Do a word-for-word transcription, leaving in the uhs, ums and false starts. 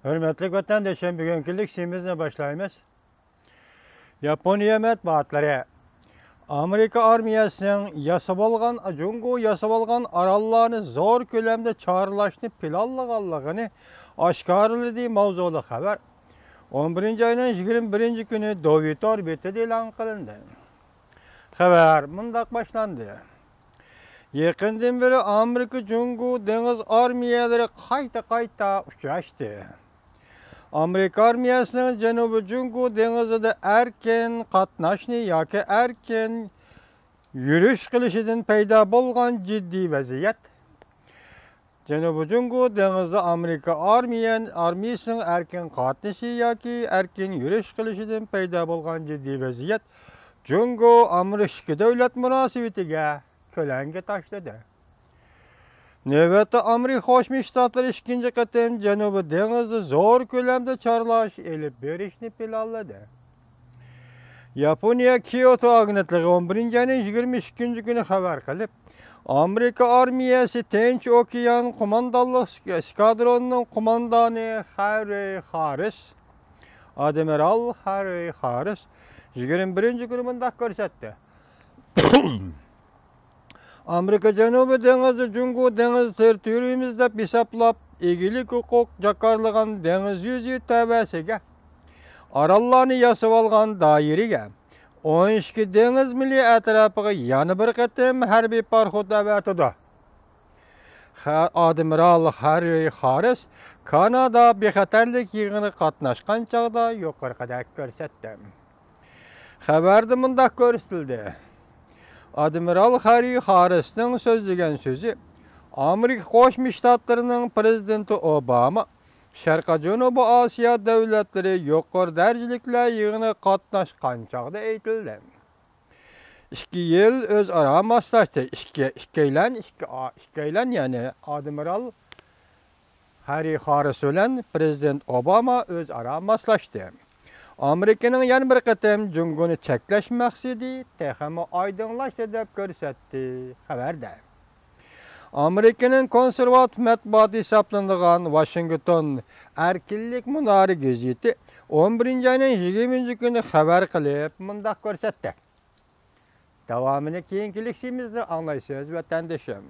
ھۆرمەتلىك ۋەتەندىشىم، بۈگۈنكى لېكسىيىمىزنى باشلايمىز. ياپونىيە مەتبۇئاتلىرى ئامېرىكا ئارمىيەسىنىڭ ياسىۋالغان، جۇڭگو ياسىۋالغان ئاراللارنى زور كۆلەمدە چارلاشنى پىلانلىغانلىقىنى ئاشكارىلىدى ماۋزۇلۇق خەۋەر ئون بىرىنچى ئاينىڭ يىگىرمە بىرىنچى كۈنى دوۋيىتور بېتىدە ئېلان قىلىندى. خەۋەر مۇنداق باشلاندى. يېقىندىن بېرى ئامېرىكا جۇڭگو دېڭىز ئارمىيەلىرى قايتا-قايتا ئۇچراشتى. ئامېرىكا ئارمىيەسىنىڭ جەنۇبىي جۇڭگو دېڭىزىدا ئەركىن قاتناشنى ياكى ئەركىن يۈرۈش قىلىشىدىن پەيدا بولغان جىددىي ۋەزىيەت. جەنۇبىي جۇڭگو دېڭىزىدا ئامېرىكا ئارمىيە، ئارمىيىسىنىڭ ئەركىن قاتنىشى ياكى ئەركىن يۈرۈش قىلىشىدىن پەيدا بولغان جىددىي ۋەزىيەت جۇڭگو ئامېرىكا ئىككى دۆلەت مۇناسىۋىتىگە كۆلەڭگە تاشلىدى. نۆۋەتتە ئامېرىكا قوشما شتاتلىرى ئىككىنچى قېتىم جەنۇبىي دېڭىزدا زور كۆلەمدە چارلاش ئېلىپ بېرىشنى پىلانلىدى. ياپونىيە كيوتو ئاگېنتلىقى ئون بىرىنچى ئاينىڭ يىگىرمە ئىككىنچى كۈنى خەۋەر قىلىپ، ئامېرىكا ئارمىيەسى تىنچ ئوكيان قوماندانلىق ئېسكادرونىنىڭ قوماندانى خاررى خاررىس، ئادمىرال خاررى خاررىس يىگىرمە بىرىنچى كۈنى مۇنداق كۆرسەتتى. ئامېرىكا جەنۇبىي دېڭىزدا جۇڭگو دېڭىز تېررىتورىيىمىز دەپ ھېسابلاپ، ئىگىلىك ھوقۇق جاكارلىغان دېڭىز يۈزى تەۋەسىگە ئاراللارنى ياسىۋالغان دائىرىگە ئون ئىككى دېڭىز مىلى ئەتراپىغا يەنە بىر قېتىم ھەربىي پاراخوت ئەۋەتىدۇ. خە-، ئادمىرال خاررى خاررىس كانادا بىخەتەرلىك يىغىنىغا قاتناشقان چاغدا يۇقىرىقىدەك كۆرسەتتى. خەۋەردە مۇنداق كۆرسىتىلدى. ئادمىرال خاررى خاررىسنىڭ سۆزلىگەن سۆزى ئامېرىكا قوشما شتاتلىرىنىڭ پىرېزىدېنتى ئوباما شەرقىي جەنۇبىي ئاسىيا دۆلەتلىرى يۇقىرى دەرىجىلىكلەر يىغىنىغا قاتناشقان چاغدا ئېيتىلدى. ئىككى يىل ئۆزئارا ماسلاشتى. ئىككى، ئىككىيلەن، ئىككى، ئىككىيلەن، يەنى ئادمىرال خاررى خاررىس بىلەن پىرېزىدېنت ئوباما ئۆزئارا ماسلاشتى. ئامېرىكىنىڭ يەنە بىر قېتىم جۇڭگونى چەكلەش مەقسىتى تېخىمۇ ئايدىڭلاشتى دەپ كۆرسەتتى خەۋەردە. ئامېرىكىنىڭ كونسېرۋاتىپ مەتبۇئاتى ھېسابلىنىدىغان ۋاشىنگتون ئەركىنلىك مۇنارى گېزىتى ئون بىرىنچى ئاينىڭ يىگىرمىنچى كۈنى خەۋەر قىلىپ مۇنداق كۆرسەتتى. داۋامىنى كېيىنكى لېكسىيىمىزدە ئاڭلايسىز، ۋەتەندىشىم.